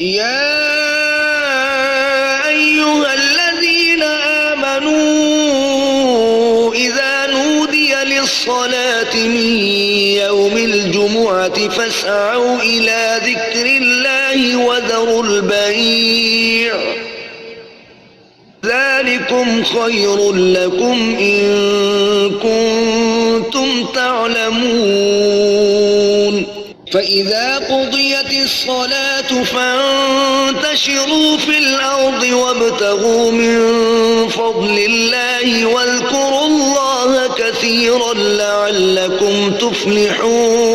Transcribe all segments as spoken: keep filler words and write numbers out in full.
يا أيها الذين آمنوا إذا نودي للصلاة من يوم الجمعة فاسعوا إلى ذكر الله وذروا البيع، ذلكم خير لكم إن كنتم تعلمون. فإذا قضيت الصلاة فانتشروا في الأرض وابتغوا من فضل الله واذكروا الله كثيرا لعلكم تفلحون.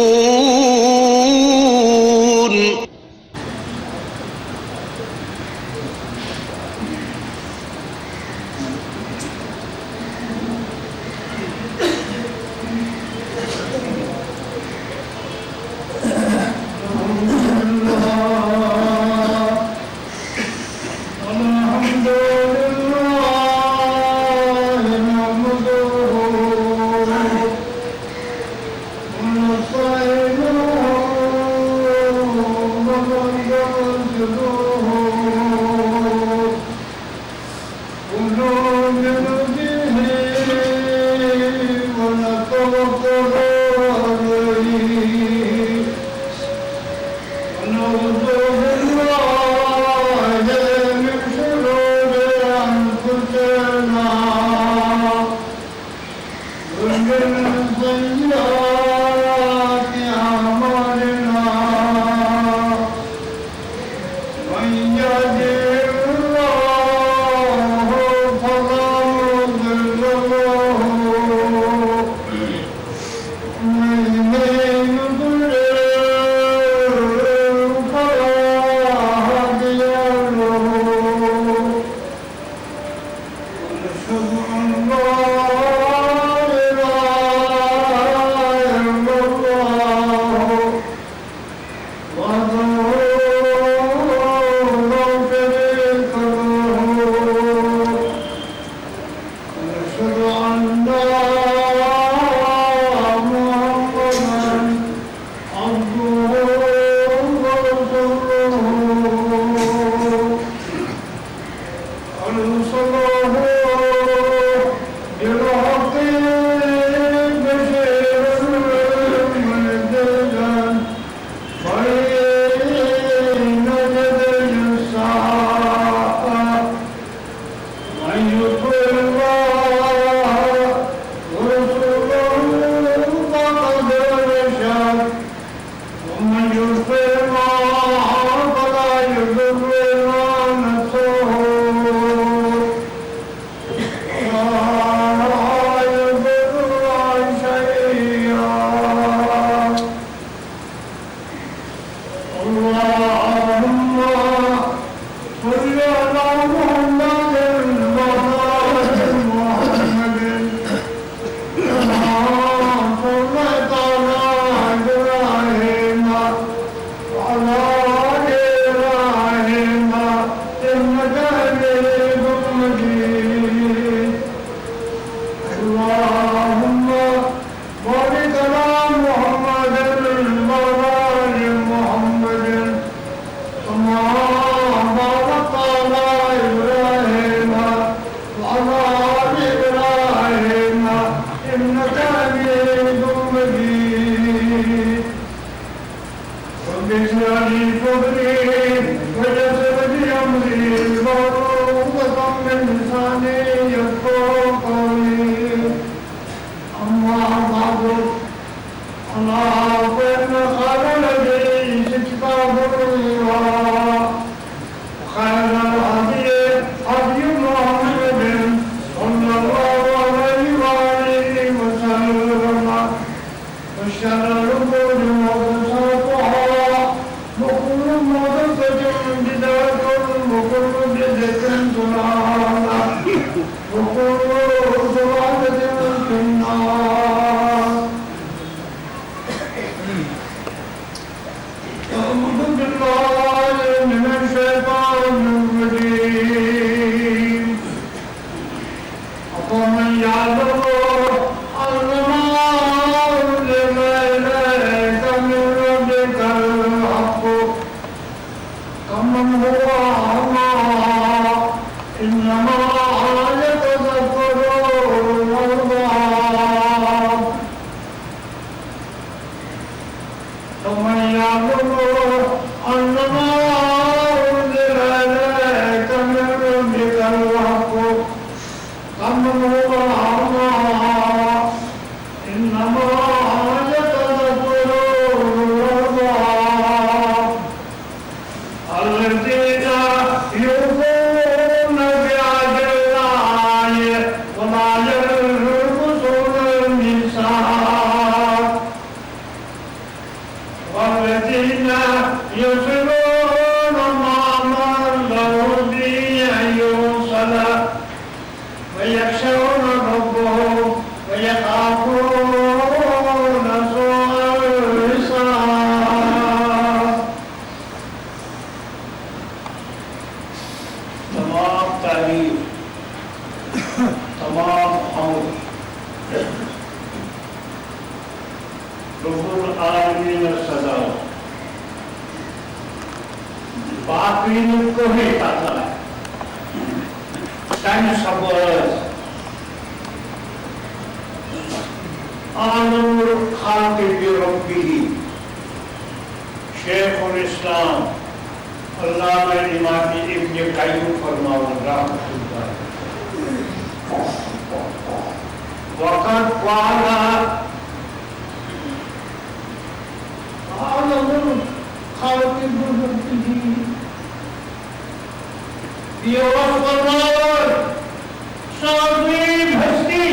الحمد لله نحمده ونستعينه ونستغفره ونؤمن به ونتوكل عليه ونعوذ بالله من شرور أنفسنا ومن سيئات أعمالنا. من يهده الله فلا مضل له ومن يضلل فلا هادي له. ونشهد أن لا إله إلا الله وحده لا شريك من هو أعمى إنما يتذكر أولو الألباب. فمن يعلم أنما أنزل إليك من ربك الحق كمن هو أعمى إنما يتذكر أولو الألباب. الذين يوفون بعهد الله ولا ينقضون الميثاق. والذين يصلون ما أمر الله به أن يوصل ويخشون ربهم ويخافون سوء الحساب. تمام تعریف، تمام حمد رب العالمین سزا۔ باقی نہٕ کٕہٕنۍ کتھا۔ تمہِ سپٲرۍ عالم الخلق بربہ۔ شیخ الاسلام علامہ امام ابن قیم فرماوان رحمۃ اللہ علیہ، وقد قال عالم الخلق بربہ۔ یہِ اوس فرماوان سُہ عظیٖم ہستی،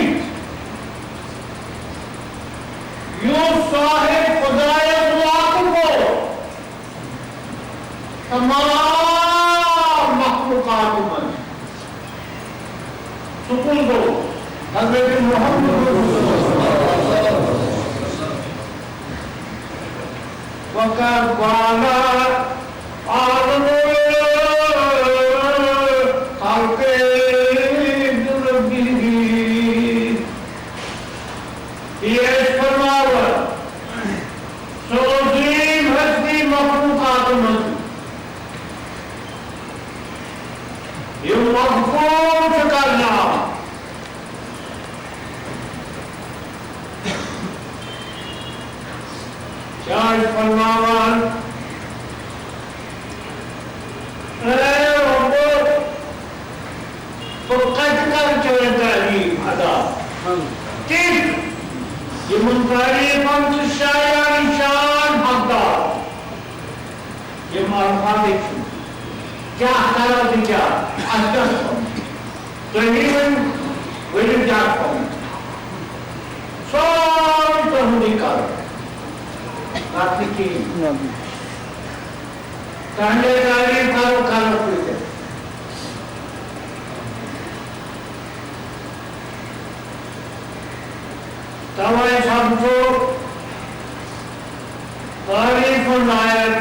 یُس صاحب خدایت واقف گوٚو تمام مخلوقات منٛز۔ سُہ کُس گوٚو؟ حضرت محمد رسول اللہ۔ وقد قال عالم الخلق بربہ۔ یہِ ٲسۍ فرماوان، سُہ عظیٖم ہستی مخلوقات منٛز، یِم مغفور چھُ کرنہٕ آمُت۔ کیٛاہ چھُ فرماوان؟ اے رۄب، بہٕ کتہِ کرٕ چٲنۍ تعریٖف ادا؟ تِم یِمن تعریٖفن چھِ شایان شان حقدار۔ یِم الفاظ چھِ، کیٛاہ کرو تہٕ کیٛاہ؟ اَسہِ کیٛاہ چھُ کرُن؟ تُہی ؤنِو، ؤنِو کیٛاہ چھُ کرُن؟ سورُے تُہُنٛدُے کرو۔ نتہٕ نہٕ کِہیٖنۍ۔ تُہنٛدے تعریٖف کرو، کرو کۭتیاہ۔ توے سمجھو تعریف لائق،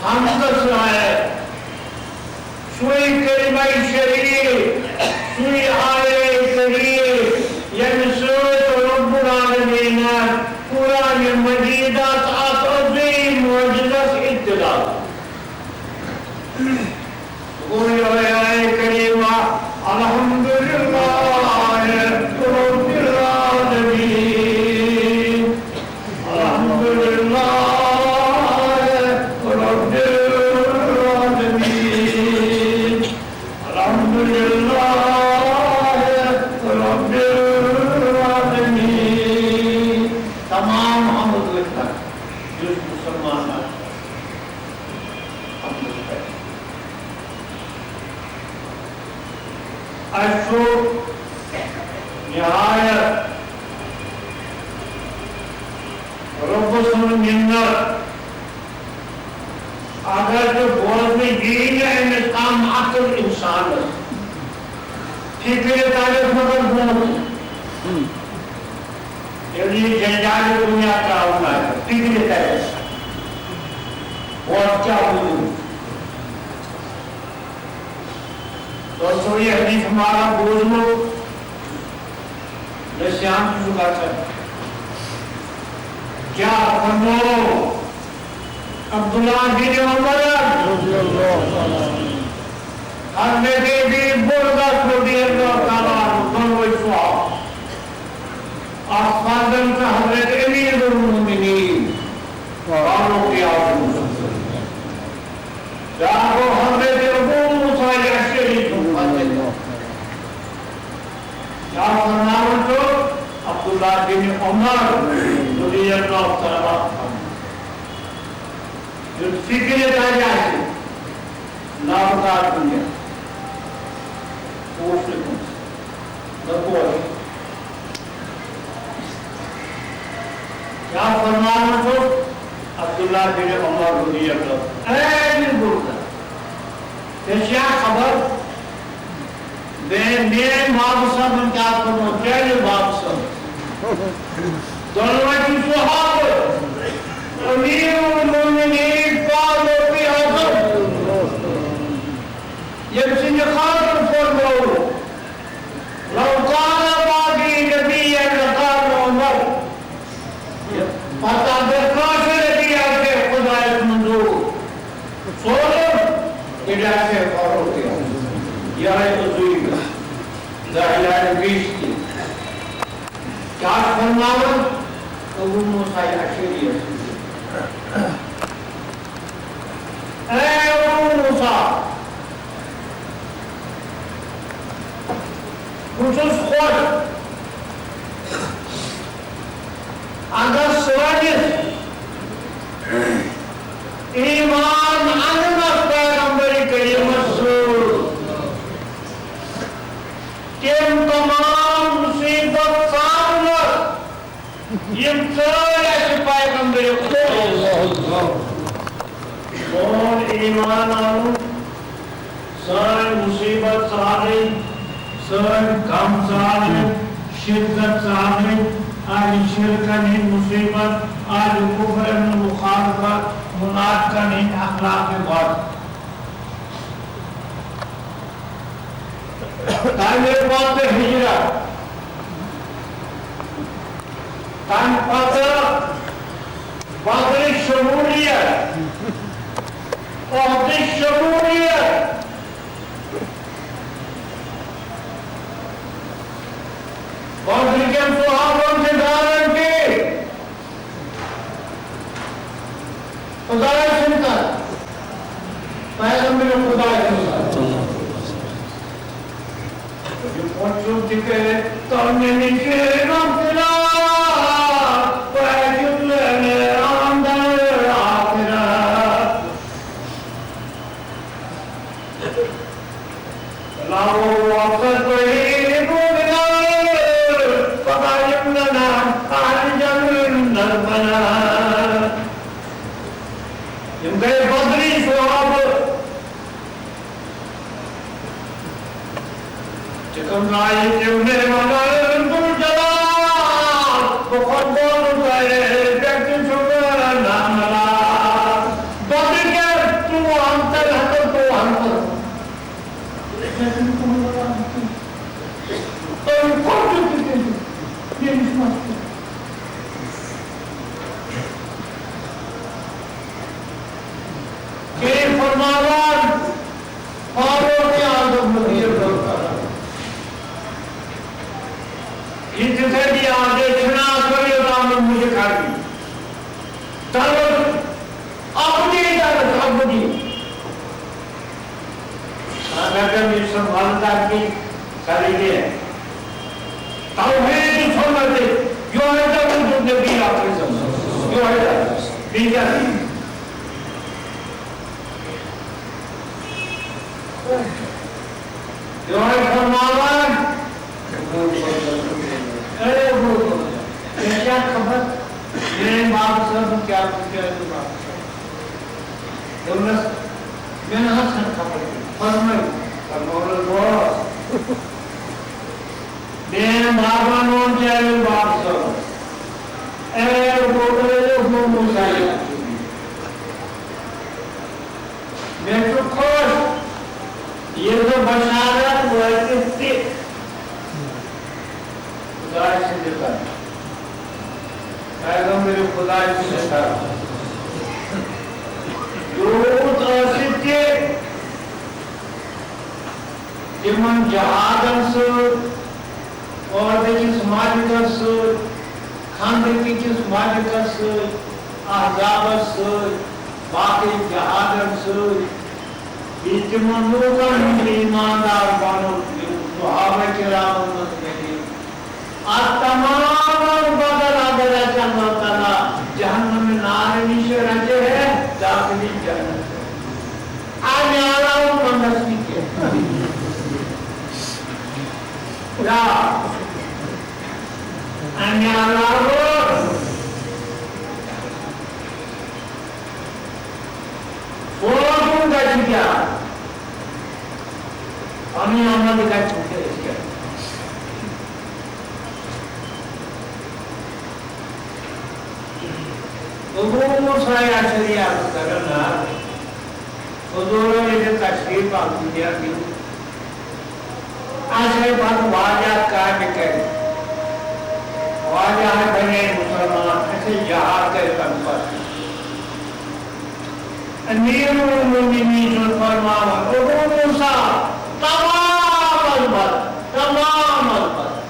حمدس لائق، سُے کلمہ شریف، سُے آیہ کریمہ، ییٚمہِ سۭتۍ رب العالمین قرآن مجیدس اتھ عظیم معجزس ابتدا کوٚر۔ گوٚو یِہوٚے آیہِ کریمہ، الحمدللہ رب العالمین، الحمدللہ رب العالمین، الحمدللہ رب العالمین۔ تمام حمد لکھنا، یُس مسلمان آسہِ۔ اسہِ چھُ نہایت رۄبہٕ سُنٛد مِنت، اگر تہِ بوزنہٕ یی نہٕ أمِس کم عقل اِنسانس، فِکرِ تَرٮ۪س مگر برونٛٹھ۔ ییٚلہِ یہِ جنجالہِ دُنیا ترٛاوُن آسہِ، فِکرِ تَرٮ۪س۔ وۄٹھ کیٛاہ وُنُن؟ تۄہہِ چھُو یہِ حدیث مبارک بوٗزمُت؟ نسیان چھُ گژھان۔ کیٛاہ فرموو؟ عبداللہ بن عمر، حضرت ابی بردہ رضی اللہ تعالیٰ عنہ، دۄنوَے صحابہ۔ اکھ فرزند چھُ حضرت امیر المومنین فاروق اعظم۔ بیٛاکھ گوٚو حضرت ابو موسیٰ اشعری سُنٛد فرزند۔ کیٛاہ فرماوان چھُ عبداللہ بن عمر رضی اللہ تعالیٰ عنہ؟ یُتھ فکرِ تَرِ اَسہِ، لبہٕ کر کُنہِ، پوش نہٕ کٲنٛسہِ، نہ پوش۔ کیٛاہ فرماوان چھُ عبداللہ بن عمر رضی اللہ عنہ؟ اے بن بردہ، ژےٚ چھےٚ خبر؟ مےٚ، میٲنۍ بابہٕ صٲبن کیٛاہ کوٚرمُت، چٲنِس بابہٕ صٲبس؟ دۄنوَے چھِ صحابہٕ۔ امیر المومنین فاروق اعظم، ییٚمہِ سٕنٛدِ خٲطرٕ فرمووُکھ، "لو کان بعدی نبی لکان عمر"۔ پتہٕ اگر کٲنٛسہِ نبی آسہِ خۄدایَس منظوٗر سوزُن، تیٚلہِ آسہِ ہے فاروق اعظم۔ یِہوٚے عزوٗری، دَہ یارِ بیٚیہِ تہِ۔ کیٛاہ چھُ فرماوان؟ ابو موسیٰ اشعری۔ اے ابو موسیٰ، بہٕ چھُس خۄش اگر سٲنِس ایمان اننس پیغمبر کریمس سۭتۍ تِم تمام مصیبت ژارنس، یِم ژٲرۍ اَسہِ پیغمبر خدا۔ سون ایمان اَنُن، سٲنۍ مصیبت ژارٕنۍ، سٲنۍ غم ژارٕنۍ، شدت ژارٕنۍ، اہل شرکن ہٕنٛدۍ مصیبت، اہل کفرن ہٕنٛز مخالفت، منافقن ہٕنٛدۍ اخلاق بد۔ تَمہِ پتہٕ ہجرت، تَمہِ پتہٕ بدرٕچ شمولیت، احدٕچ شمولیت، بدرٕکٮ۪ن صحابن چھِ گارنٹی۔ خدایہِ سٕنٛدۍ طرفہٕ، پیغمبر خدایہِ سٕنٛدۍ طرفہٕ۔ یہِ پوٚتُس تہِ کٔرِتھ تو مےٚ نِش مغفرت، پٲٹھۍ آمدن آخرت۔ لاہور واپس گٔیے مومنان، پگاہ یِم نہ اہل جنت بنان۔ یِم گٔے بدری صحابہٕ۔ چکم رائی تم نے ملال تم جلال، بخود بول گئے، بیٹھ چکا نام لال۔ بدری کے تو انتر ہتو تو انتر۔ کیٛاہ فرماوان فاروق اعظم رضی اللہ تعالیٰ عنہ۔ یہ جتھے بھی آگے چھنا کرے، تام مجھے کھا دی۔ تلو اپنی اجازت، اپنی۔ اگر ہم یہ سنبھالتا کہ کریں گے، توحید سنت، یوہے تو وجود نبی آخر زمان، یوہے تو بیجا نہیں۔ یوہے فرماوان، اے ابو، ژےٚ کیٛاہ خبر؟ میٛٲنۍ بابہٕ صٲبُن کیٛاہ، کیٛاہ چھُ بابہٕ صٲب؟ دوٚپنَس، مےٚ نہ حظ چھَنہٕ خبر کینٛہہ۔ فرمٲیِو۔ فرمووُن، بوز۔ میٛٲنۍ بابَن ووٚن، کیٛاہ ووٚن بابہٕ صٲبَن؟ اے ابو، اے ابو موسیٰ، مےٚ چھُ خۄش، ییٚلہِ نہٕ بشارت وٲتِتھ تہِ خۄداے سٕنٛدِ طرفہٕ، پیغمبر خۄداے سٕنٛدِ طرفہٕ۔ تِمن جہادن سۭتۍ، احدٕکِس معرکس سۭتۍ، خندقٕکِس معرکس سۭتۍ، احزابس سۭتۍ، باقٕے جہادن سۭتۍ، ییٚلہِ تِمن لوٗکن ہُنٛد ایماندار بنُن، یِم صحابہ کرامن منٛز گٔے، اتھ تمام بدل اگر اَسہِ اللہ تعالیٰ جہنم نار نِش رچے ہے، داخلی جنت۔ اَمہِ علاوٕ منٛگس نہٕ کینٛہہ۔ یا اَمہِ علاوٕ سونٛچُن گژھِ کیٛاہ؟ پنٕنۍ عمل گژھِ وٕچھِتھ أسۍ کیٛاہ۔ ابو موسیٰ اشعری عرض کران، حضورن ییٚلہِ تشریف آوری دِیُت، اَسہِ آیہِ پتہٕ واریاہ کامہِ کرِ، واریاہ بنے مسلمان، اَسہِ جہاد کرِ تَمہِ پتہٕ۔ امیر المومنین چھُ فرماوان، ابو موسیٰ، تمام البت، تمام البت۔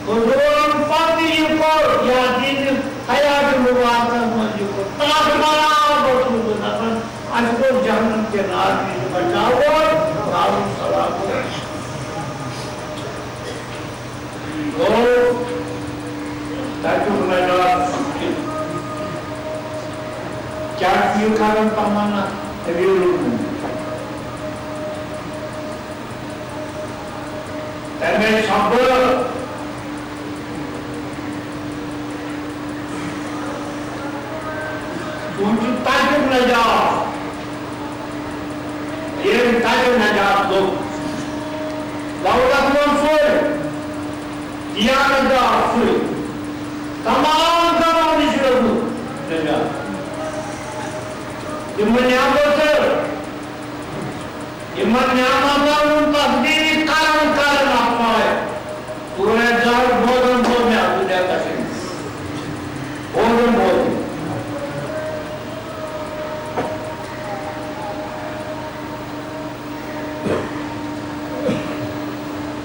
حضورن پتہٕ یہِ کوٚر، یا دِنہِ حیات مبارکس منٛز یہِ کوٚر، تَتھ برابر چھُس بہٕ دَپان، اَسہِ کوٚر جہنم کہِ نار نِش بچاوُن، دارالسلام۔ گوٚو، تَتیُک نجات چھُ۔ کیٛاہ چھُ یہِ کران تمنا؟ امیر المومنین۔ تَمے سببہٕ تُہُنٛد چھُ تَتیُک نجات، ییٚلہِ تَتہِ نجات لوٚب۔ دولت منٛد سُے، دیانت دار سُے، تمام گناہو نِش لوٚبمُت نجات۔ تِمن نعمتن یِمن نعمتن ہُنٛد تسبیح کران کران اَتھ پایہِ۔ سورہ زہر بوزان بوزان مےٚ اَتھ دُنیا تشریٖف۔ بوزان بوزان۔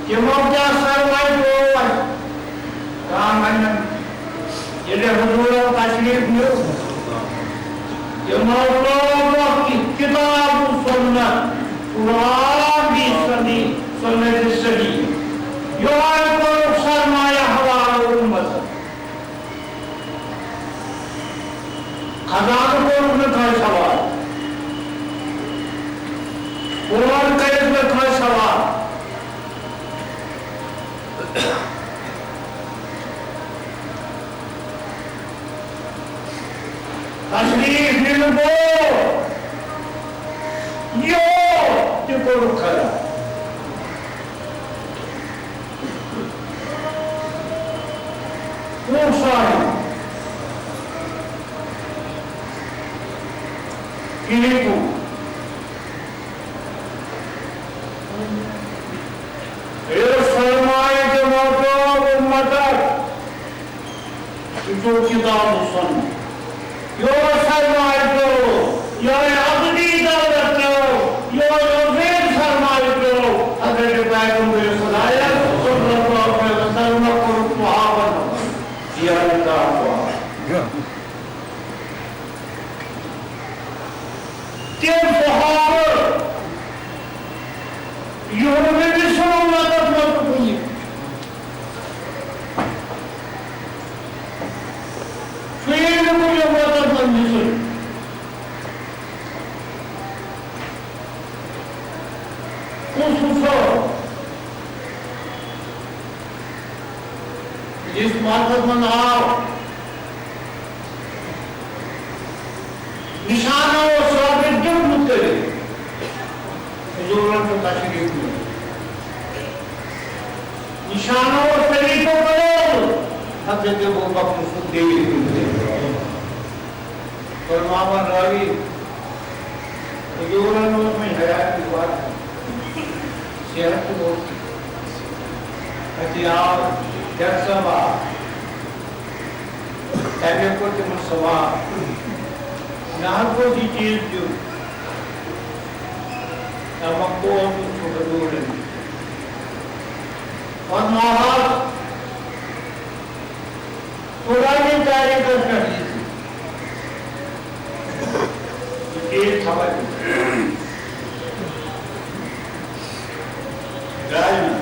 تِمو کیٛاہ سرمایہِ ترٛوو اَسہِ؟ کانٛہہ وَنن، ییٚلہِ حضوٗرن تشریٖف نیوٗ، تِمو لوگ وقت کتاب و سنت، قرآن دی سنی، سنت صحیح۔ یہے کوٚرُکھ سرمایہ حوالہٕ امتس۔ خزانہٕ کوٚرُکھ نہٕ کٲنٛسہِ حوالہٕ۔ قرآن کٔرِکھ نہٕ کٲنٛسہِ حوالہٕ۔ تشریٖف نِنہٕ وول یوت تہِ کوٚرُکھ خراب۔ پونٛسہٕ آیہِ، کِہیٖنۍ پونٛسہٕ۔ یہِ سرمایہِ دِمو تۄہہِ اُمتس، یہِ چھُ کتاب و سنت۔ یہِ سرمایہِ پیوٚو، یہِ ابدی دولت پیوٚو، یہِ عظیم سرمایہِ پیوٚو حضرت پیغمبر خدایس صلی اللہ علیہ وسلم کوٚرُکھ صحابن۔ تِم صحابہٕ، یِہُنٛد نبی صلی اللہ علیہ وسلم چھُ کُنہِ۔ چھُ یہِ نہٕ کُنہِ وقتس منٛز دِژٕن۔ کُس ہُہ سُہ، یُس وقتس منٛز آو، نشانہ اوس ثابت دیُتمُت کٔرِتھ۔ حضورن چھُ تشریٖف نیومُت۔ نشانہ اوس طریٖقو بنومُت۔ حضرت ابوبکر صدیق۔ فرماوان راوی، حضورن اوس وۄنۍ حیاتی وقت، صحت تہِ اوس۔ اَتہِ آو ڈاکٹر صٲب آو۔ تَمے کوٚر تِمن سوال، نہ حظ گوٚژھ یہِ چیٖز دیُن۔ تَمہِ وقتہٕ اوس نہٕ سُہ حضوٗر خبر۔ درٛاے نہٕ۔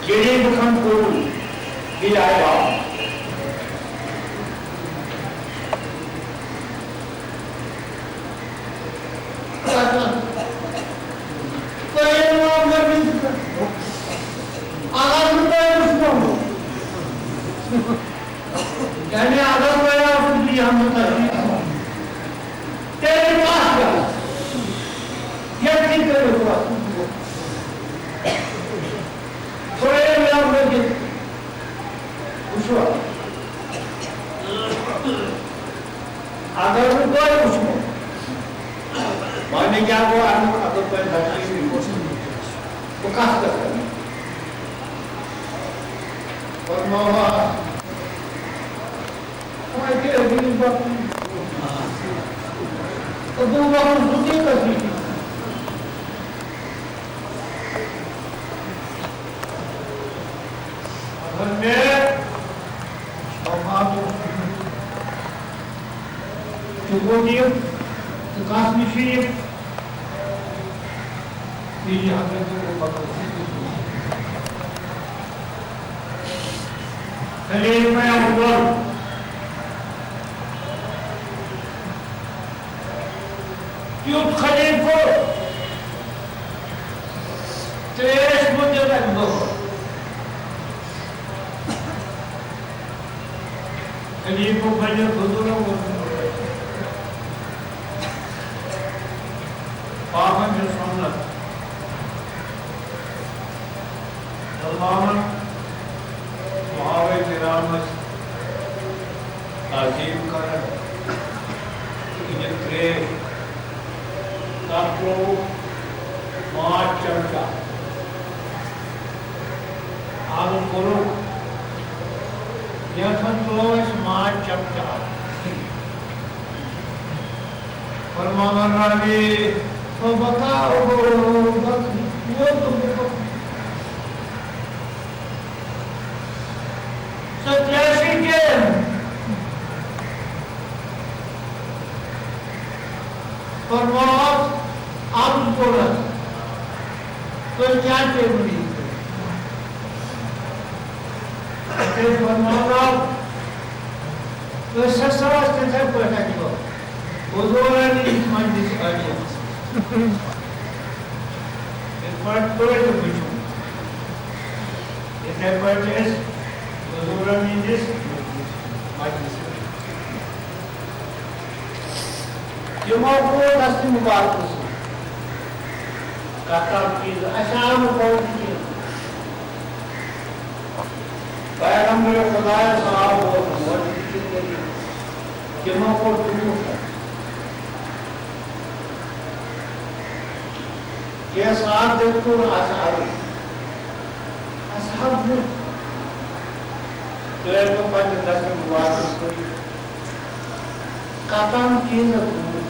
ییٚلے بہٕ کھَم کوٚرُن، بیٚیہِ آیہِ واپس۔ تۄہہِ ییٚلہِ وۄنۍ مےٚ وٕنہِ اگر نہٕ تۄہہِ وٕچھنو، یعنی اگر تۄہہِ آسُن تہِ یہِ ہم تۄہہِ تیٚلہِ کَتھ کَرو؟ ییٚتہِ کٔرِو کَتھ۔ تۄہہِ ییٚلہِ مےٚ وٕچھِتھ وٕچھو۔ اگر نہٕ تۄہہِ وٕچھمو، وۄنۍ کیٛاہ گوٚو اَمیُک؟ اگر تۄہہِ نَظرِ یی وٕچھمو، بہٕ کَتھ کَرٕ؟ فرماوا، وۄنۍ کیٛاہ عزیٖز بَکُن؟ ابو بکر صدیقس نِش۔ اگر مےٚ وفات اوس، ژٕ کوٚت یِکھ؟ ژٕ کَس نِش یِکھ؟ یہِ حضرت ابو بکر صدیق۔ خلیفہ اول۔ یُتھ خلیفہ تریش مُتعلق دۄہ۔ خلیفہ بنیو حضورن ووٚنمُت۔ پاپن چھُ سُنت۔ سلمانن صحابہ کرام ٲسۍ تعظیم کران، یہِ تریش، تتھ ترووُکھ پانٛژھ چمچہ آبہٕ کوٚرُکھ، یتھ منٛز تروو اَسہِ پانٛژھ چمچہ آب۔ فرماوان راوی، فبكى أبو بكر، ووت ابو بکر۔ سۄ تریشی چیٚیَن۔ فرماوس، عرض کوٚرُس، تُہۍ کیٛاہ چیٚیِو یہِ؟ تٔمۍ فرماو، أسۍ ہسا ٲسۍ تِتھے پٲٹھۍ اَتہِ گوٚو۔ حضوٗرن ہٕنٛدِس مجلس عٲلی۔ یِتھ پٲٹھۍ تُہۍ تہِ وٕچھِو، یِتھے پٲٹھۍ چھِ أسۍ حضوٗرن ہٕنٛدِس مجلس عٲلی۔ تِمو کوٚر دستہِ مُبارکہٕ سۭتۍ۔ کتھ اکھ چیٖز، اَسہِ آو نہٕ پوٚز کینٛہہ۔ پیغمبر خدایس آو ووتمُت، تِمو کوٚر تیوٗت۔ کینٛہہ صاحب تہِ کوٚر اَسہِ عرض۔ اَسہِ حظ وُچھ، تُہۍ ہیٚکِو پننہِ دستہِ مُبارکہٕ سۭتۍ کتھ اکھ چیٖزس بوٗزِتھ۔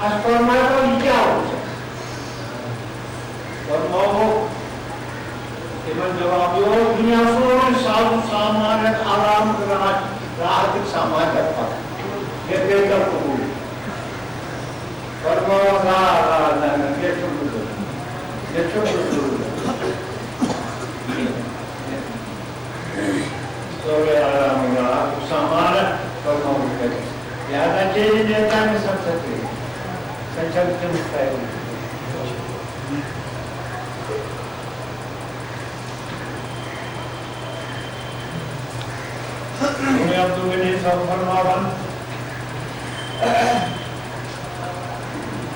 اَسہِ فرمایو، یہِ کیٛاہ اوس؟ فرماوو تِمن جواب، یہِ اوس دُنیا سورُے ساز و سامان ہیٚتھ آرام تہٕ راحت، راحتٕکۍ سامان ہیٚتھ پکان۔ یہِ پیٚیہِ تۄہہِ قبوٗل۔ فرماوو، نہ، نہ، نہ، نہ، مےٚ چھُنہٕ ضروٗرت۔ مےٚ چھُنہٕ ضروٗرت۔ سورُے آرام و راحت، سامان فرماوو تۄہہِ۔ لہذا چیٚیِو نہٕ تَمہِ ساتہٕ سۄ ترٛیش۔ سۄ چھَنہٕ تٔمِس تۄہہِ۔ عبدالغنی صٲب فرماوان،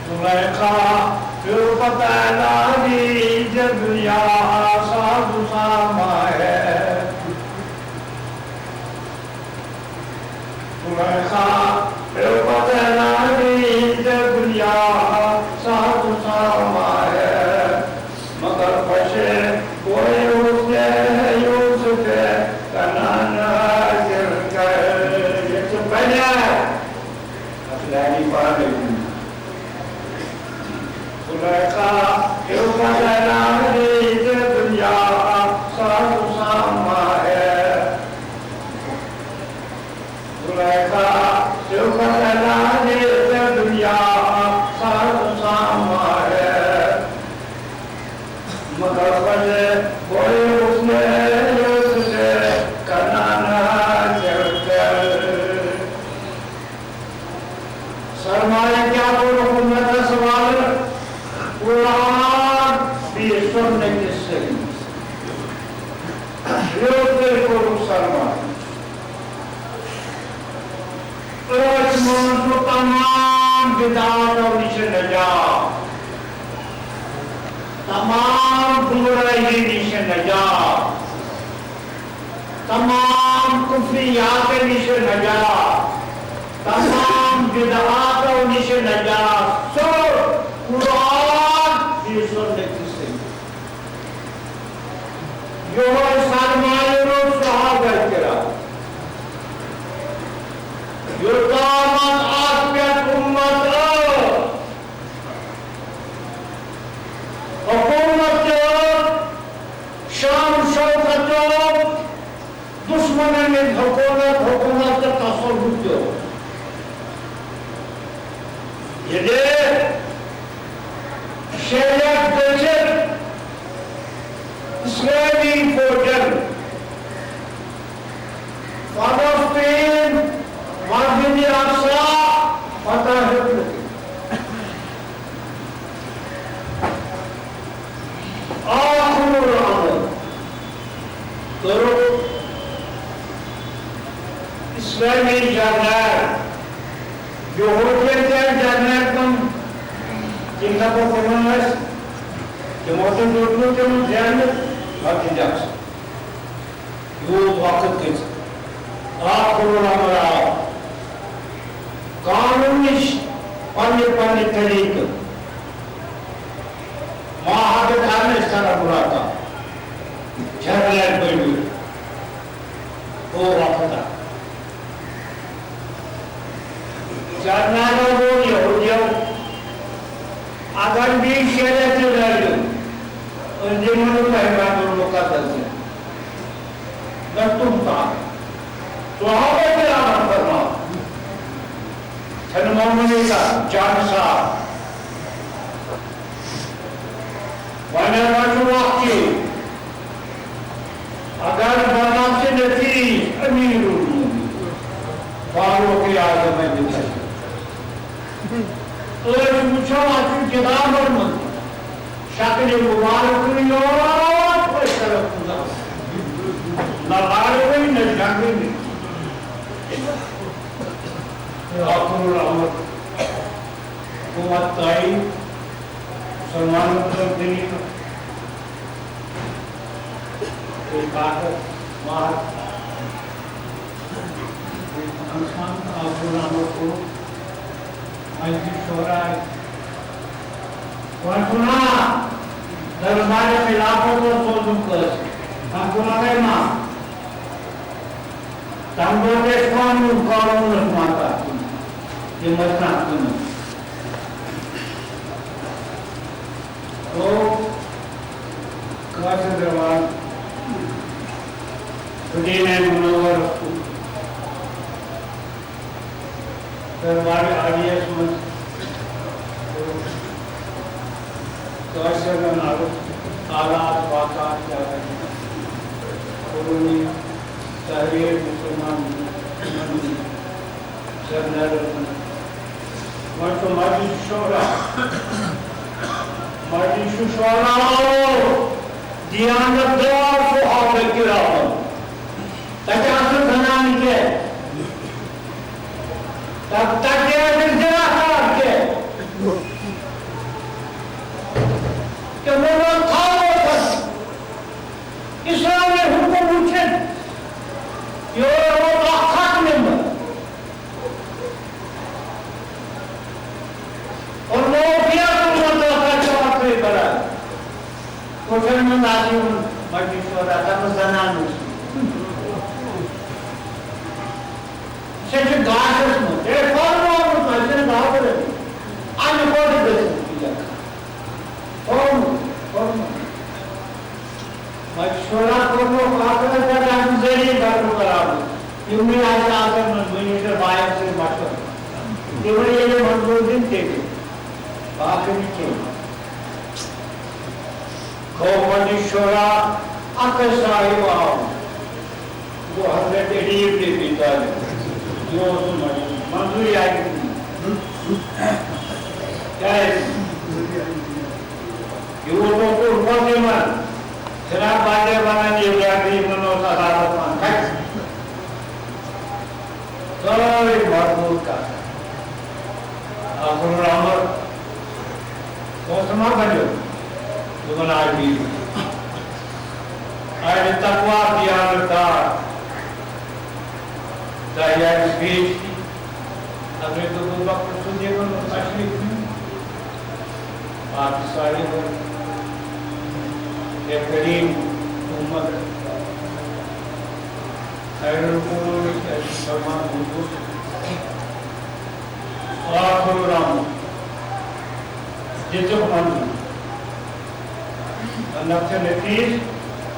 زلیخا پیو پتہ لاگی جب یہاں ساز و ساما ہے۔ زلیخا پیو پتہ لاگی جب یہاں ساز و ساما ہے۔ مگر خوشے کوئی اس نے یوسف کنعان حاصل کر۔ یہ تو بنیا۔ اصلانی پانے۔ زلیخا پیو پتہ لاگی جب یہاں ساز و ساما ہے۔ زلیخا تمام بدعاتو نش نجات، تمام گمراہی نش نجات، تمام کفریات نش نجات، تمام بدعاتو نش نجات، سو قرآن بیٚیہِ سنت سۭتۍ۔ یہوے سرمایہ روٗد صحابہ کرام۔ یوٚتامَتھ اَتھ پٮ۪ٹھ اُمت ٲس، حکوٗمت تہِ ٲس، شان شوکت تہِ اوس، دشمنن ہٕنٛدۍ حکوٗمت، حکوٗمت تہٕ تصرف تہِ اوس۔ ییٚلہِ شریعت دٔچھِتھ اسرائیلی فوجن فلسطین، مسجد اقصی فتح ہیوٚک نہٕ کٔرِتھ۔ آخر الامر کوٚرُکھ اسرائیلی جرنیل، یہودین تہِ ٲسۍ جرنیل تِم، تِم دپو تِمن ٲسۍ، تِمو تہِ دیُت نہٕ تِمن زینہٕ، پتہٕ تہِ دِژ۔ یوٗت وقت گٔژھِتھ آخر الامر آو۔ قانون نِش پننہِ پننہِ طریقہٕ معاہدٕ کرنہٕ، أسۍ کرو ملاقات۔ جھگڑٕ لگہِ بٔڑِتھ۔ گوٚو وقت اکھ۔ جرنیلو ووٚن یہودیو، اگر بیٚیہِ شےٚ رٮ۪تھ تہِ لگن، أسۍ دِمو نہٕ تۄہہِ بیت المقدس زینہٕ۔ نہ تُم تام۔ صحابہ کرامن فرماو، چھنہٕ معموٗلی کتھ، جان صاحب۔ وۄنۍ ہسا چھُ اکھ چیٖز، اگر بنفسِ نفیس امیر المؤمنین فاروق اعظم دِژ اَسہِ۔ أسۍ وٕچھو، اَتھ چھُ کِتابَن منٛز شکلہِ مبارکٕے یوت، أسۍ کَرو پوٗزا۔ نہ لڑٲے، نہ جنگٕے، نہ کینٛہہ۔ آخر الامر حکومت تائید، مسلمانوں کو دنیا، کوئی طاقت، مار، کوئی انسان، آخر الامر کو مجلس شورا، وۄنۍ چھُ نا دربار خلافت اوس سوزُن کٲنٛسہِ، وۄنۍ چھُ نا تۄہہِ ما؟ تَمہِ دۄہ تہِ ٲسۍ قانوٗن، قانوٗنَس منٛز تَتھ کُن، یِم ٲسۍ نہٕ اَتھ کُن۔ گوٚو کٲشِر زبان مدیٖنہ منورَس کُن۔ دربار عالیَس منٛز کٲشرٮ۪ن عرض، حالات واقعات کیٛاہ گٔے؟ قرونی تحریر مسلمان جرنیلَن منٛز۔ وۄنۍ چھُ مجلس شورا، مجلس شورا دیانت دار صحابہ کرامن۔ تَتہِ آسہٕ نہٕ زنانہٕ کینٛہہ۔ تَتھ تَتہِ ٲسۍ زِناکار تہِ۔ تِمو ووٚن، تھاوو تَتھ اِسلامِ حُکُم وٕچھِتھ۔ یورٕ ووت اَکھ اَکھ مِمبر۔ اور لوگ کیا تم مدرسہ چھُ اَکھٕے پَران۔ کوٹھٮ۪ن منٛز آسہِ یِمَن مجلس شورا، تَتھ منٛز زنانہٕ۔ سُہ چھُ گاشَس منٛز۔ ہے، فرمومُت، وۄنۍ چھِنہٕ گابرٕنۍ۔ اَمہِ کھۄتہٕ گٔژھِتھ یہِ لیکھان۔ فرمومُت، فرمومُت۔ وۄنۍ چھُ شورا کوٚرمُت، اَتھ منٛز پٮ۪ٹھ اَمہِ ذٔریعہٕ گژھُن برابر۔ یِمنٕے آسہِ آسان منٛز وٕنی تہٕ بایَن سۭتۍ مَشوَرٕ۔ تِمَن ییٚلہِ منظوٗر دِنۍ تیٚلہِ۔ باقٕے نہٕ کینٛہہ۔ گوٚو مجلس شورا اَکٕے صاحب آو۔ گوٚو حضرت علی ابن ابی طالب۔ یہِ اوس نہٕ مجلس منظوٗری آیہِ نہٕ۔ کیٛازِ؟ یہِ اوس اوسمُت یِمَن خلاف واقعہ وَنان، یہِ بیاکھ یِمَن اوس عدالت منٛز کھَسہِ۔ سٲرٕے مضبوٗط کَتھ۔ آخر الامر، دوستو ما بنیو، دوٚپُن آے بیٖٹھ۔ اہلِ تقویٰ دیانت دار، تۄہہِ آسہِ بیٖٹھ۔ حضرت ابوبکر صدیقن اوس تشریف نیُن۔ باقٕے سارے گٔے۔ بہترین امت، خیر القرون، فرمان حضور۔ آخر الامر، دِژٕکھ منظوٗری۔ نفس نفیس،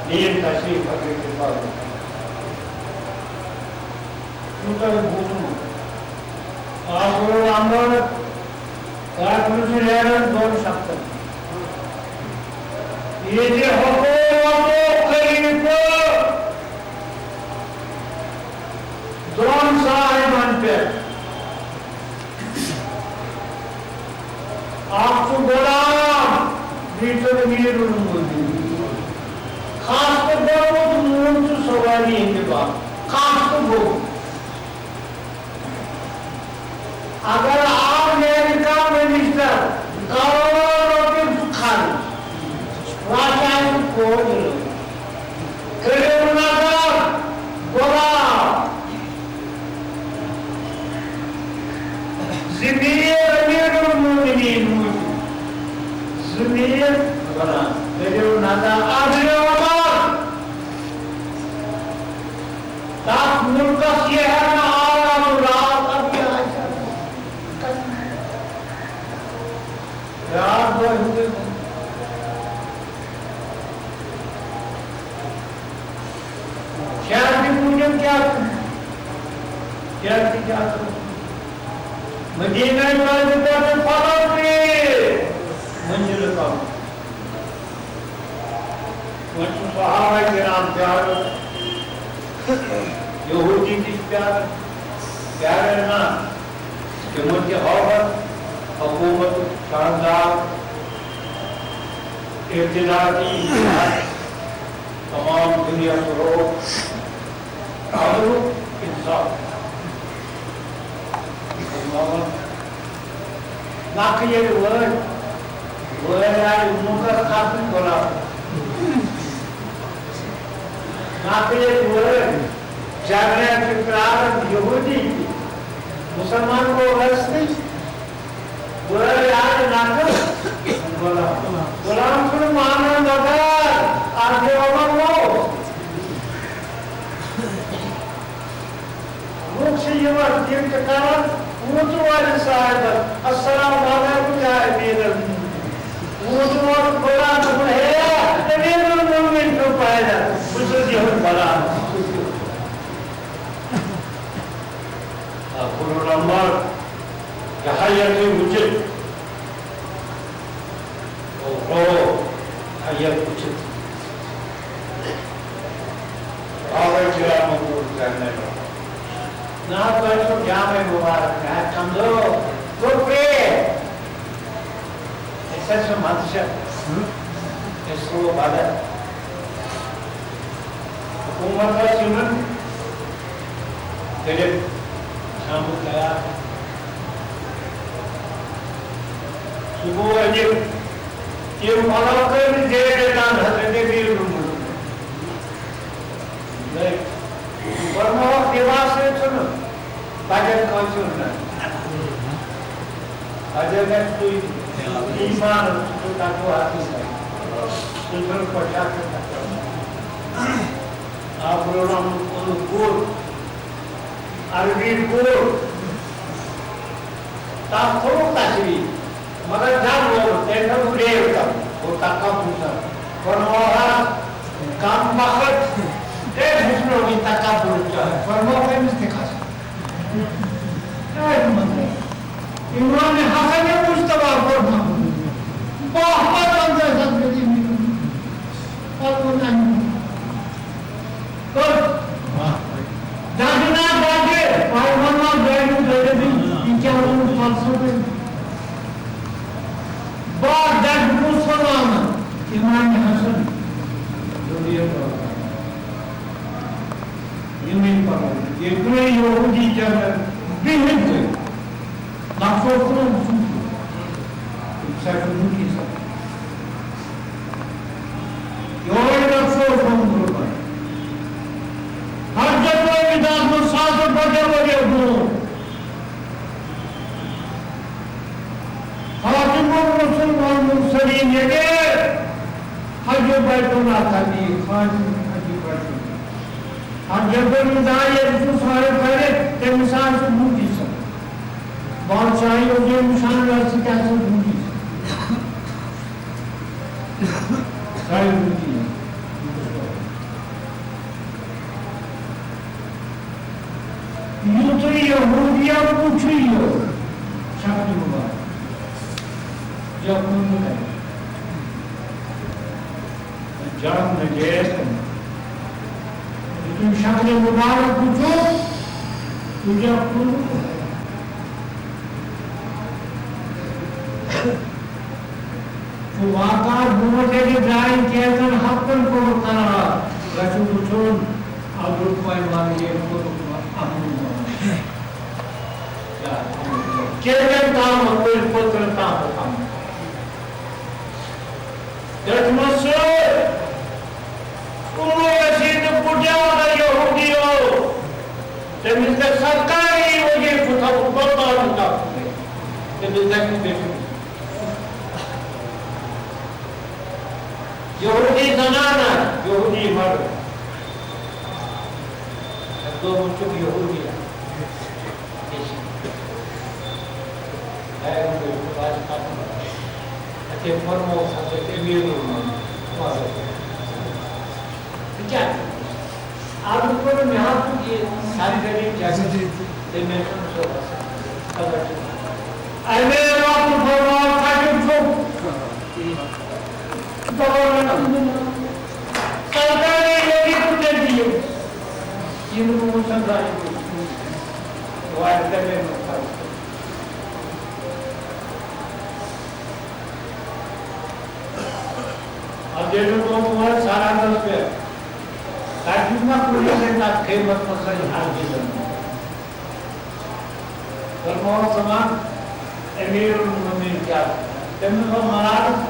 نِیِن تشریف حضرت فاروق۔ یوٗتاہ چھُ بوٗزمُت۔ آخر الامر، کتھ منٛز چھُ نیران دۄن شخصن۔ ییٚتہِ حکومت و خلیفہٕ دۄن صاحبن پٮ۪ٹھ۔ اکھ چھُ غلام، بیٚیہِ چھُ امیر المؤمنین۔ خاص کر گوٚمُت نوٗن چھُ سواری ہٕنٛدِ باپتھ۔ خاص کر گوٚمُت۔ اگر آو نیرِ کانٛہہ منسٹر، کروڑو رۄپیہِ خرٕچ، وۄنۍ آسہِ فوج لٲگِتھ۔ کٔرِو نظر، غلام، ضمیر امیر المؤمنین موٗجوٗد۔ ضمیر غلام۔ کٔرِو نظر، ابن عمر۔ تَتھ مُلکَس یہِ ہٮ۪نہٕ آو، اَتھ راتھ اَتھ یہِ آسہِ۔ راتھ دۄہ ہیوٚتُے۔ شہر تہِ پوٗجن کیٛاہ چھُ؟ شہر تہِ کیٛاہ چھُ؟ مدیٖنہ منٛز پٮ۪ٹھ پھۄلو تہِ منزلہٕ کم۔ وۄنۍ چھُ صحابہ کرام پیاران، یہودی تہِ چھِ پیاران، پیاران نا؟ تِمن تہِ ہٲوہَن حکومت شاندار، اقتدار تہِ، تمام دنیا تہِ روو۔ عدل و انصاف۔ نقل ییٚلہِ وٲتۍ، وٲتۍ آیہِ مُنکر کھسنٕکۍ غلام۔ نقل ییٚلہِ وٲتۍ، جگڑٕ چھِ پرٛاران یہوٗدی تہِ۔ مُسلمان گوٚو رستٕے۔ بٲے آے نقل، غلام۔ غلام چھُنہٕ مانان مگر اَتھ دِ عمر ووت۔ لوٗکھ چھِ یِوان، تِم تہِ کران، ووت والہِ صاحبس، السلام علیکم یا امیر المؤمنین۔ ووت والہِ غلام دوٚپُن، ہے، امیر المؤمنین چھُ پیدا، بہٕ چھُس یِہُنٛد غلام۔ آ، غلام عمر، یہِ ہا یہِ تُہۍ وٕچھِتھ۔ او، او، آ، یہِ وٕچھِتھ۔ آوے جامع کوٗر کرنے۔ نہ، تۄہہِ چھُو جامع مُبارک، نہ، کمزور، تو پے۔ أسۍ حظ چھِ منٛدچھ۔ أسۍ تھوٚو بدل۔ حکوٗمت ٲس یِمن کٔرِتھ شامُک تیار۔ سُہ گوٚو اَتہِ تِم پَلو کٔرۍ زیٖٹھۍ تَن حضرت أمیٖر المؤمنیٖن۔ فرمووُکھ، لباس سۭتۍ چھُنہٕ بجن کٲنٛسہِ ہُنٛد نہٕ۔ بجن گژھِ سُے ایمان، سُہ چھُ تقویٰ حقیقت۔ سُہ چھُنہٕ پوشاک تہٕ تقویٰ۔ آ، برونٛہہ اوٚنُکھ کوٗر، عربی کوٗر، تَتھ تھوٚوُکھ تشریٖف۔ مگر جب وہ تیرے کو گریو تب وہ تکبر تھا، فرمایا، کم بخت، اے جھٹلو بھی تکبر چاہے، فرماؤ کہ مس دکھا۔ اے مطلب، امام حسن مجتبیٰ فرماؤ، بہت بندہ سب کے دین میں، اور وہ نہیں۔ کٔر۔ ڈگہٕ نا ڈگہٕ، پیغمبر گرِ گرِ یہِ کیٛاہ ووٚن فلسفہٕ؟ باغ ڈگہٕ کُس وَناوان؟ امام حسن رضی اللہ عنہ۔ یِمٕے پَلو۔ ییٚلہِ تُہۍ یہوٗدی جنت بِہِتھ تُہۍ، نفسو کُن یورٕ نقشہٕ اوس آمُت برٛونٛہہ کنہِ۔ حضرت علی داس منٛز ساسہٕ بجے ؤرۍ برٛونٛہہ۔ خاتم الرسل والمرسلین ییٚتہِ حج بیت اللہ تعمیر، خاتم حج بیت اللہ۔ حضرت علی داس ییٚلہِ سُہ صاحب کرِ، تٔمِس آسہِ بوٗزِتھ سُہ۔ بادشاہی اوس یہِ نِشان، یہِ آسہِ کیٛاہ سا بوٗزِتھ۔ ساڑِ وُہ تہِ یِن۔ یُتھُے یہودیہ وُچھُ یہِ شکلہِ مُبارک، یہِ کُن نہٕ کرِ۔ جان نجیس کُن۔ یُتھُے شکلہِ مُبارک وُچھُ، تُجا کُن۔ چھُ واقعہ برونٛٹھ ییٚلہِ درٛاے کینٛژن ہفتن کوٚرُکھ قرار، گژھِ وٕچھُن عبدالرحمان ییٚمۍ کوٚرُکھ احمد محمد۔ کیٛاہ؟ کیٛاہ تام کوٚر پٔترٕ تام اوٚتام۔ تٔتھۍ منٛز سُہ عمر رشید پُٹیو یہودیو، تٔمِس گژھِ سرکاری وظیفہٕ تھاوُن، بغداد تھاوُن۔ تٔمِس گژھِ نہٕ بیٚیہِ یہودی زنانہ، یہودی مرد۔ دوٚپُن چھُکھ یہودی۔ اَتہِ فرموو حضرت امیر المؤمنین۔ ژٕ کیٛاہ کرٕ؟ عرض کوٚر مےٚ حظ چھُ یہِ سرکٲری جگہ، تٔمۍ حظ چھُنہٕ سُہ وَسان۔ خبر چھُ۔ امیر وقت فرموو، کَتیُک چھُکھ؟ دَپان، سرکٲری لٔگِتھ تہٕ تیٚلہِ یِم۔ یِم نہٕ وٕچھان درٛاے۔ وارِ تَمے منٛز فرق۔ اب دیکھو تو تمہارے سرحدس پہ تجربہ کو لے کے تک خدمت مسئلہ حل کی کرنا۔ فرماؤ سمان امیر المومنین کیا؟ تم نے فرمایا،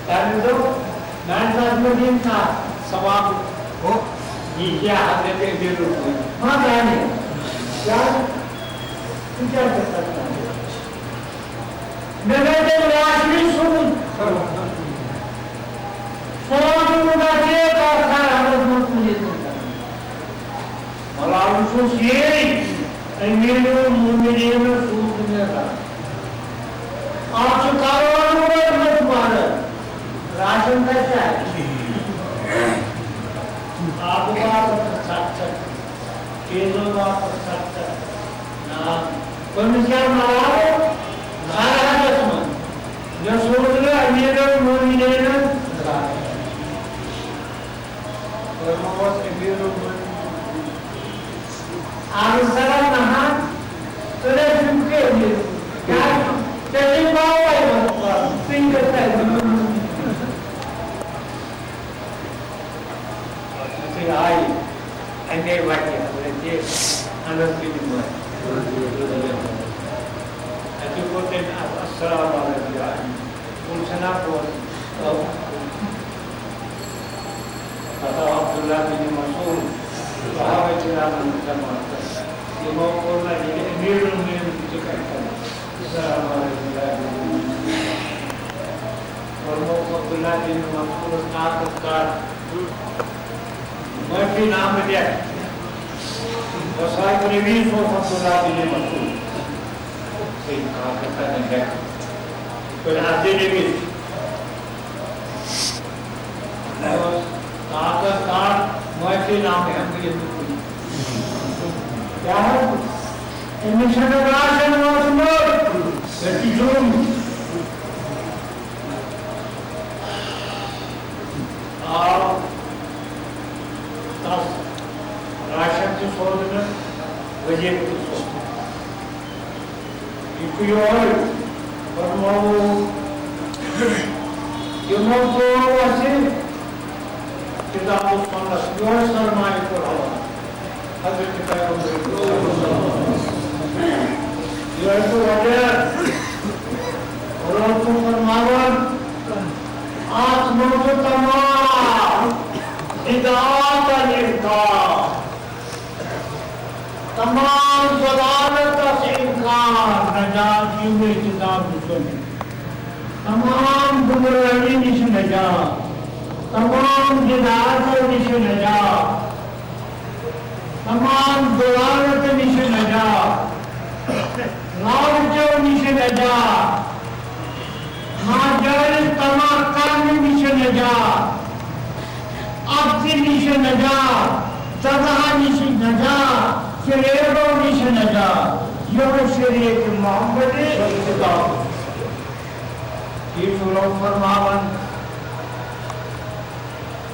تم نے تو میں تجربہ دین کا ثواب ہو، یہ کیا حضرت امیر المومنین؟ ماں جانے۔ کیا؟ تو کیا کر سکتا ہے؟ مےٚ گٔے تٔمۍ راشنٕے سوٗز۔ سون تہِ وُنہِ چھِ کَتھ کَران، اَتھ منٛز کُنہِ تہِ کَران۔ مَلالہٕ چھُس یی، أمیٖرُ المومنیٖن سوٗز مےٚ راشن۔ اَتھ چھُ کَرورَن ووتمُت مَرٕ، راشن کَتہِ چھُ اَتہِ؟ آبہٕ باپَتھ تہٕ ژھَٹھ ژھَٹھ، چیٖزو باپَتھ ژھَٹھ ژھَٹھ۔ نعم۔ کٔمِس کیٛاہ ناو؟ سرحدس منٛز۔ مےٚ سوٗز نہٕ أمیٖر المومنیٖنَن۔ فرمووُس أمیٖر المومنیٖن۔ عرض کران نہٕ، ژٕ نَے چھُکھ أمیٖر۔ کیٛازِ؟ ژےٚ چھُے پاوَے وَنُن، ژٕ یہِ گژھِ أمیٖر المومنیٖن۔ یُتھُے آیہِ، اَمے وَتہِ حضرت انس بن مالک۔ اَتہِ کوٚر تٔمۍ السلام علیکم۔ پُلسنا کوٚر۔ پَتہٕ آو عبداللہ بن مسعود، صحابہ کرامن جماعت۔ یِمو کوٚر نہٕ یہِ امیٖر المومنیٖن ذِکر کَرُن۔ السلام علیکم۔ فرمووُکھ عبداللہ بن مسعودس، کاغذ کر، معٲفی نامہٕ دِ۔ وصایت نبی صٲب عبداللہ بن مسعود۔ صحیح کاغذ کر، دِ۔ پھر عرض نبی۔ طاقت کار معافی نامہٕ ہٮ۪مہٕ بہٕ ییٚتہِ کُنہِ۔ کیٛاہ حظ؟ أمِس چھَنہٕ راشن ووتمُت، أتی جُرُم۔ آو تَس راشن تہِ سوزنہٕ، وزیر تہِ سوزنہٕ۔ یہِ چھُ یِہوٚے فرمووُکھ، یِمو ترٛوو اَسہِ کِتاب السُنت، یِہوٚے سرمایہِ کوٚر حوالہٕ حضرت پیغمبر۔ یِہوٚے چھُ وجہ، رسول تمام بدعاتن انکار، تمام ضلالتس انکار، نجات یمے کتاب وچھن۔ تمام گمراہی نش نجات، تمام بدعاتو نش نجات، تمام ضلالت نش نجات، لالچو نش نجات، ناجائز طمع کرنہٕ نِش نجات، عبثہٕ نِش نجات، جزعہٕ نِش نجات، فریبو نِش نجات۔ یہوے شریعت محمد سُنٛد کتاب۔ یہِ چھُ رب فرماوان،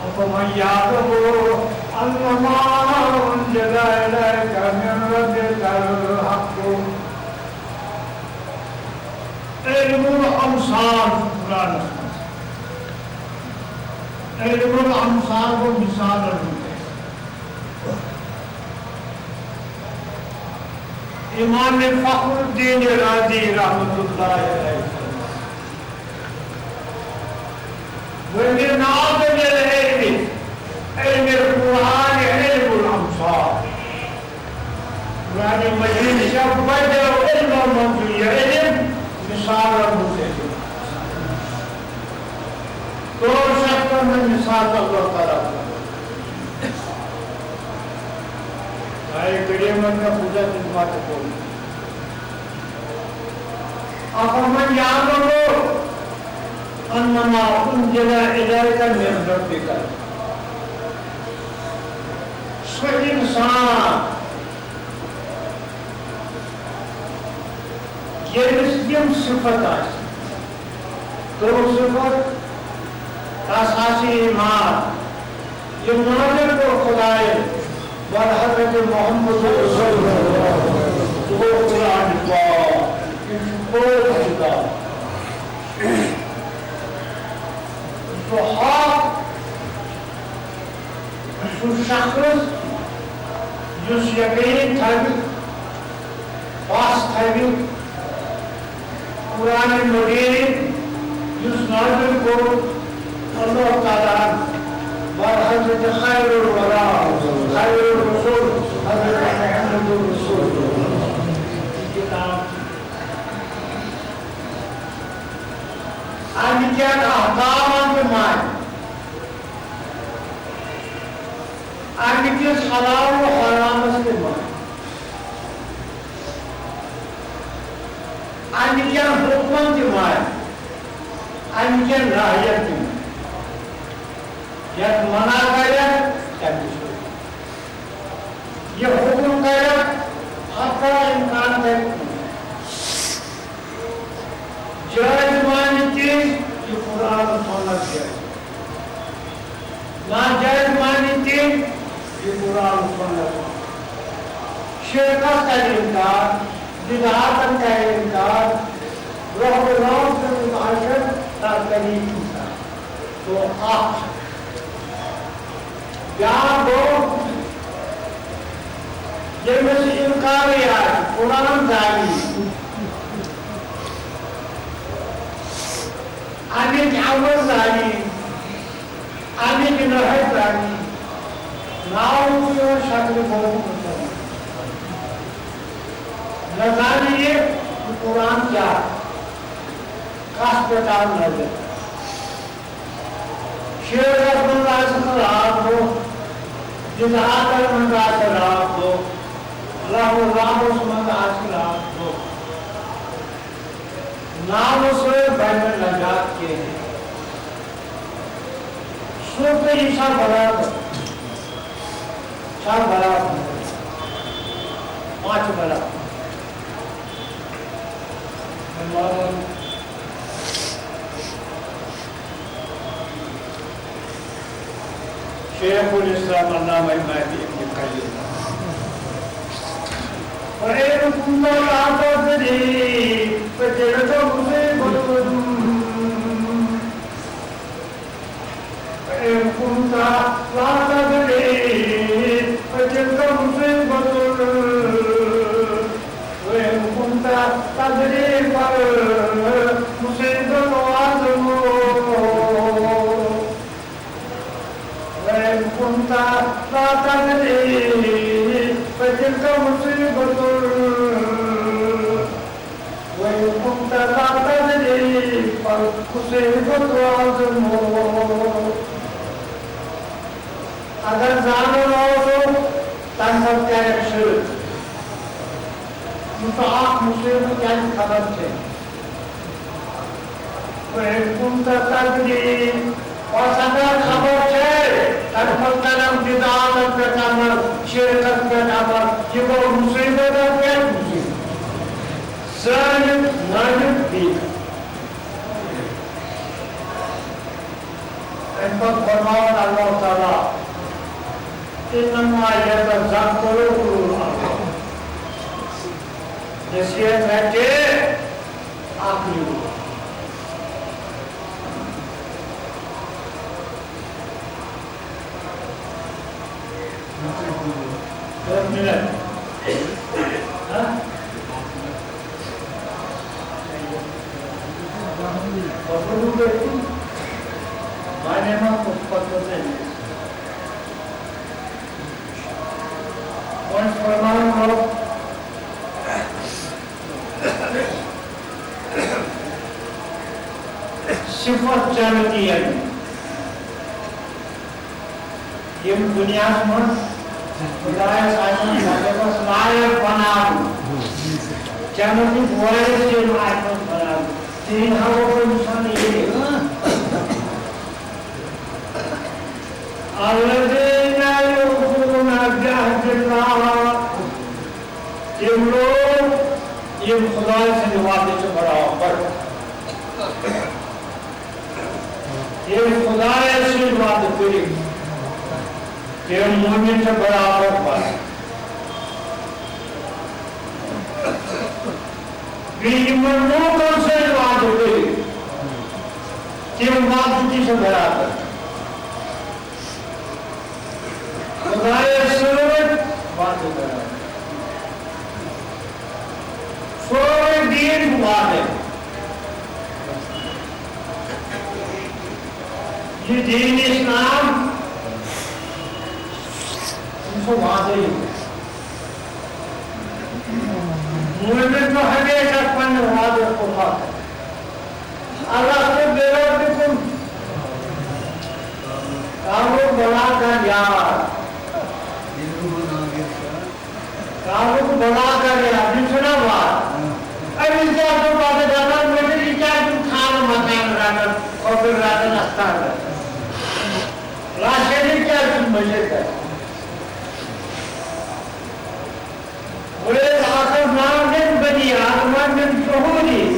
أفمن يعلم أنما أنزل إليك من ربك الحق۔ علم الأبصار چھُ قرآنس منٛز۔ علم الأبصار گوٚو مثال الرؤيا۔ امام فخر الدین رازی رحمۃ اللہ علیہ، ومن أعظم العلم، علم القرآن، علم الأبصار۔ قرآن مجید چھُ بڑیو علمو منٛز یہِ علم مثالن منٛز۔ دۄن شخصن ہُنٛد مثال اللہ تعالیٰ۔ آیہِ کریمن کا پوجا خدمت کو۔ أفمن يعلم أنما أنزل إليك من ربك۔ سُہ انسان ییٚمِس یِم صفت آسہِ، تِم صفت، تس آسہِ ایمان، یہِ نازل کوٚر خدایَن بر حضرت محمد رسول اللہ۔ سُہ گوٚو قرآن پاک۔ یہِ چھُ پوٚز کتاب۔ سُہ حق، سُہ شخص یُس یقین تھاوِ، پس تھاوِ، قرآن مجید یُس نازل کوٚر اللہ تعالیٰ ہن بر حضرت خیر الورا، خیر الرسول، حضرت محمد رسول اللہ۔ امہِ کٮ۪ن احکامن تہِ مانہِ، امہِ کِس حلال و حرامس تہِ مانہِ، امہِ کٮ۪ن حکمن تہِ مانہِ، امہِ کٮ۪ن نہین تہِ مانہِ۔ یتھ منع کرٮ۪کھ، تتہِ چھُ۔ یہِ حکم کرٮ۪کھ، حتی امکان کرِ۔ جائز مانہِ تہِ، یہِ قرآن و سنت جائز۔ ناجائز مانہِ تہِ، یہِ قرآن و سنت۔ شرکس کرِ انکار، بدعاتن کرِ انکار، رب و رب سٕنٛدِس عرشس تتھ کرِ انکار۔ تو اکھ۔ بیٛاکھ گوٚو، ییٚمِس انکارٕے آسہِ، قرآن زانہِ، اَمِکۍ امر زانہِ، اَمِکۍ نہی زانہِ، ناو چھُ یِوان شکلہِ گوٚو مُسلمان۔ نہ زانہِ یہِ، یہِ قرآن کیٛاہ، کتھ پٮ۪ٹھ آو نٲزِل۔ شرکس منٛز آسہِ نہٕ راتھ دۄہ، بدعاتن منٛز آسہِ راتھ دۄہ، لہو و لہوس منٛز آسہِ راتھ دۄہ۔ ناوٕ سۭتۍ بنہِ نہٕ نجات کینٛہہ۔ سُہ تہٕ یہِ چھا برابر؟ چھا برابر؟ ما چھِ برابر؟ شیخ الاسلام علامہ مہدی ابن قیم۔ فإن كنت لا تدري فتلك مصيبة، فإن كنت لا تدري فتلك مصيبة، وإن كنت تدري فالمصيبة أعظم۔ كنت لا تدري فتلك مصيبة، وإن كنت لا تدري فالمصيبة أعظم. اگر زانان اوسو، تمہِ پتہٕ کیٛازِ چھُ؟ یہِ چھُ اکھ مصیبت، کیٛازِ خبر چھے؟ وإن كنت تدري، پس اگر خبر چھے، تمہِ پتہٕ کرن بدعاتن پٮ۪ٹھ عمل، شرکس پٮ۪ٹھ عمل، یہِ گوٚو مصیبت، اَتھ کیٛازِ مصیبت؟ زٲنِتھ، مٲنِتھ، بیٚیہِ۔ اَمہِ پتہٕ فرماوان اللہ تعالیٰ، إنما يتذكر أولو الألباب۔ نصیحت ہے کہ اکھ یوٗت۔ دَہ منٹ۔ ہاں؟ وۄنۍ فرماوُن رۄب، صفت جنتی یعنی یِم دُنیاہَس منٛز خۄدایَس آسَن بدلَس لایق بناوُن، جنتٕکۍ وٲرِث یِم آسَن بناوُن، تِہِنٛدِ حوالہٕ اِنسان یہِ۔ الذين يوفون بعهد الله، تِم لوٗکھ یِم خۄداے سٕنٛدِ وعدٕ چھِ برابر۔ ییٚلہِ خۄدایَس سۭتۍ وعدٕ کٔرِتھ تِم مومِن چھِ برابر پَتہٕ۔ بیٚیہِ یِمَن لوٗکَن سۭتۍ وعدٕ کٔرِتھ تِم وعدٕ تہِ چھِ برابر۔ خۄدایَس سۭتۍ وعدٕ کران۔ سورُے دیٖن چھُ وعدَے۔ یہِ دیٖن اِسلام، یہِ چھُ وعدَے۔ مومِن چھُ ہمیشہ پننہِ وعدُک وفا کران۔ الست بربکم؟ قالوا بلی قال یار۔ قالوا بلی قال یار، یہِ چھُنہ وار۔ أمِس کیٛاہ چھُ پتہٕ گژھان، مےٚ چھُ یہِ کیٛازِ چھُنہٕ خانہٕ مکان رٹان، کھۄپُر رٹان، استان رٹان؟ لا شریٖک کیٛازِ چھُنہٕ مٔشِد گژھان؟ وإذ أخذنا من بني آدم من ظهورهم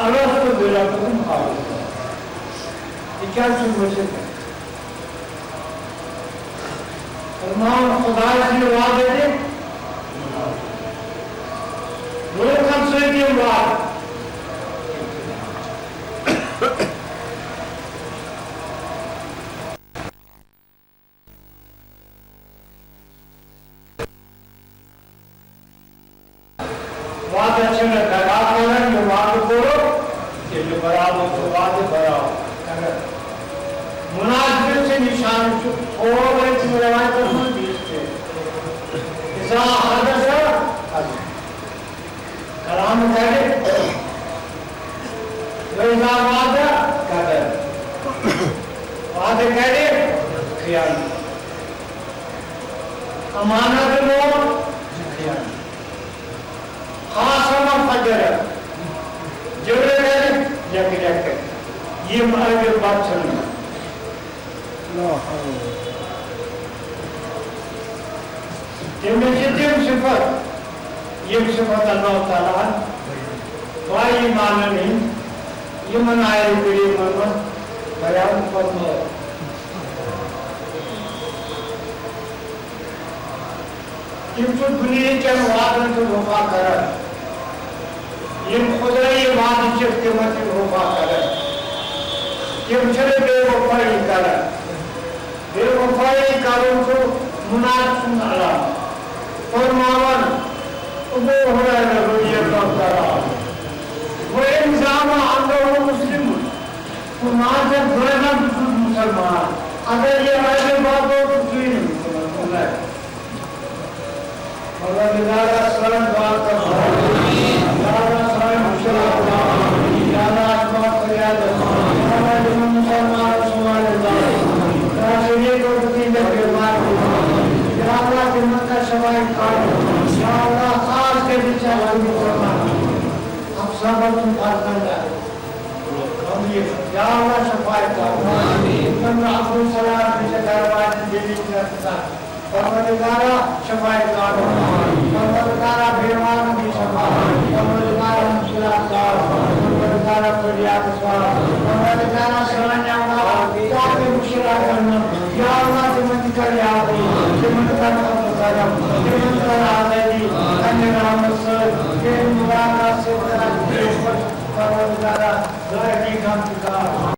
ألست بربكم؟ قالوا بلى۔ یہِ کیٛازِ چھُ مٔشِد؟ فرمان خۄداے سٕنٛدِ وعدٕ تہِ، لوٗکن سۭتۍ یِم وعدٕ۔ وعدٕ چھِنہٕ دغا کران، یہِ وعدٕ کوٚرُکھ، تیٚلہِ برابر چھُ وعدٕ برابر کران۔ منافق سٕنٛدِ نِشانہٕ چھُ تھوڑا چھُ روایتَس منٛز بیٚیِس تہِ۔ إذا حدث، حدث۔ کلام کرِ، وإذا وعد غدر۔ وعدٕ کرِ، خیانت۔ امانت نِوان، خیانت۔ خاصم فجر، جھگڑے کرِ، یک یک کرِ۔ یِم عٲبِد بد چھِنہٕ۔ تٔمِس چھِ تِم صفت، یِم صفت اللہ تعالیٰ ہن با ایمانن ہٕنٛدۍ یِمن آیہِ کریٖمن منٛز بیان فرمٲو۔ تِم چھِ دُنیہٕکٮ۪ن وعدن تہِ وفا کران۔ یِم خدٲیی وعدٕ چھِ، تِمن تہِ وفا کران۔ تِم چھِنہٕ بے وفٲیی کران۔ بے وفٲیی کرُن چھُ منافق سُنٛد علامت۔ فرماوان ابو ہریرہ رضی اللہ تعالیٰ عنہ، وإن زعم أنه مسلم، تہٕ مان ژٕ، بہٕ زن چھُس مُسلمان، اگر یہِ عٲبِد بد اوس، سُہ یی نہٕ پروردگارا، سٲنۍ دعا کر قبول۔ یا اللہ، سٲنۍ مُشکِلات لاو۔ یا اللہ، اَسہِ واتھ فریاد۔ یا اللہ، یِمن مُسلمانن سُنٛد مالہِ لاو۔ یا شریٖک اور بُتھِنٛدٮ۪ن بٮ۪مارن۔ یا اللہ، تِمن کر شفایت کار۔ یا اللہ، خاص کٔرِتھ چھِ اَسہِ یِم مُسلمان۔ ہمسایَن سُنٛد فرزند۔ یا اللہ، شفایت کار۔ آمین۔ عبدالسلام، تِم چھِ گرٕ واجٮ۪ن بیٚنہِ چھِ گژھان۔ پروردگارا، شفایت کار۔ پروردگارا، بیمارن دی شفا۔ پروردگارا، مشکلات کار۔ پروردگارا، فریاد سوال۔ پروردگارا، سٲنۍ اولاد، کیٛاہ تہِ مشکلات کرن۔ یا اللہ، تِمن تہِ کر یاد۔ تِمن تہِ کر فضل کرم۔ تِمن تہِ کر آزٲدی۔ پننہِ رحمت سۭتۍ، تِہنٛدِ مبارک سۭتۍ کر اَسہِ پیش۔ پروردگارا، ظٲہری غم تہِ کر۔